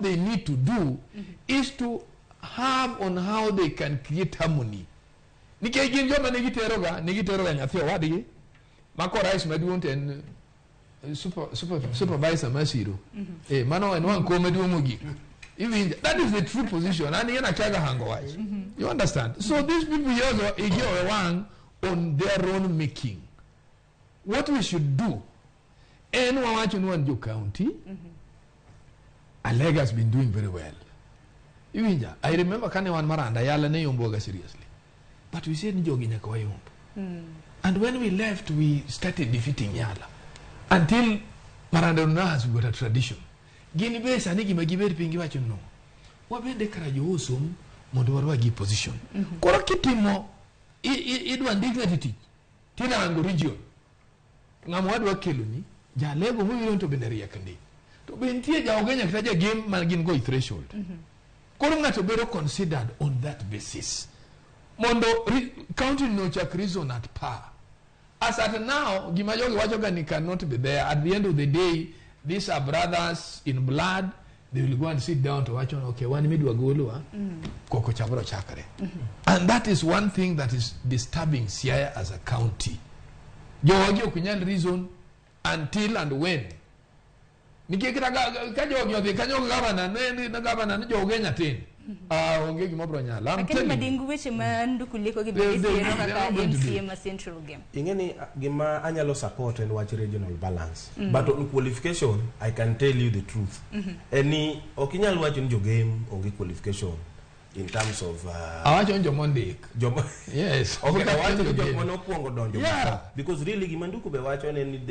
They need to do is to have on how they can create harmony, nikech gin joma ne giteroga nyathi owadgi ma korais maduong' to en supervisor masiro mano en wang' kom maduong' mogik. Iwinja? That is the true position, and yen akiaga hango wach. You understand? So these people yogo igi owe wang' on their own making. What we should do en wawacho ni wan jo county. Alega has been doing very well. Iwinja? I remember kane wan Maranda, Yala ne yomboga seriously. But we said ni jogi nyaka wayomb. And when we left, we started defeating Yala. Until Maranda now has got a tradition. Gin be sani gima gibet piny giwacho no. Wabende kara jo osom mondo warwagi position. Koro kitimo idwa ndik ng'ato e tich tirango region ng'ama wadwa keloni jalego mowiro to bende riek ndi to be nitie jaogenya kata jagem man gin go e threshold. Koro ng'ato bedo considered on that basis mondo county no chak reason at par. As at now, gima jogi wacho ga ni cannot be there. At the end of the day, these are brothers in blood. They will go and sit down to wacho, "Okay, wan midwa golwa koko cha bro chakre." And that is one thing that is disturbing Siaya as a county. Jogi ok nyal reason until and when, nikech kata ka jogi odhi kanyo, gavana ne gavana ni jo Ugenya tin, ah, onge gima bro nyalo. I'm Lakini telling you. Madingu, weche ma Nduku Leko gi bende siero They are kaka not going to do MCA it. ma Central Game. Ing'e ni gima anyalo support en wach regional balance, but on qualification, I can tell you the truth en ni ok inyal wacho ni jogem onge qualification in terms of Awacho ni jomondik. Joma Yes. Ok, awacho ni jok Jogem. mane okwongo donjo before. Because really gima Nduku be wacho en ni the